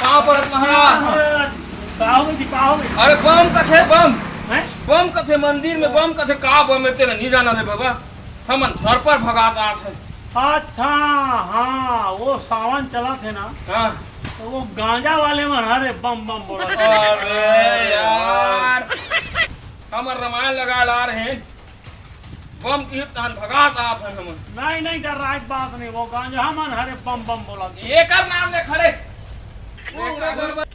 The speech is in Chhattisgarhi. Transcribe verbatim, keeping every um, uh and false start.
पाँव परत महाराज। महाराज, का होगे जी, का होगे? अरे बम कथे बम। हैं? बम कथे, मंदिर में बम कथे, का बम हे तेला नी जाना रे बाबा। हमन घर पर भगात आत हन। अच्छा, हाँ, वो सावन चलत हे ना, हाँ। तो वो गांजा वाले मन हरे बम बम बोलत हे। अरे यार, हमर रामायण लगा ला रहे हैं। बम की तहन भगात आत हन हमन। नहीं, नहीं, डर्राए के बात नहीं, वो गांजा मन हरे बम बम बोलत हे। एकर नाम ले खड़े। एकर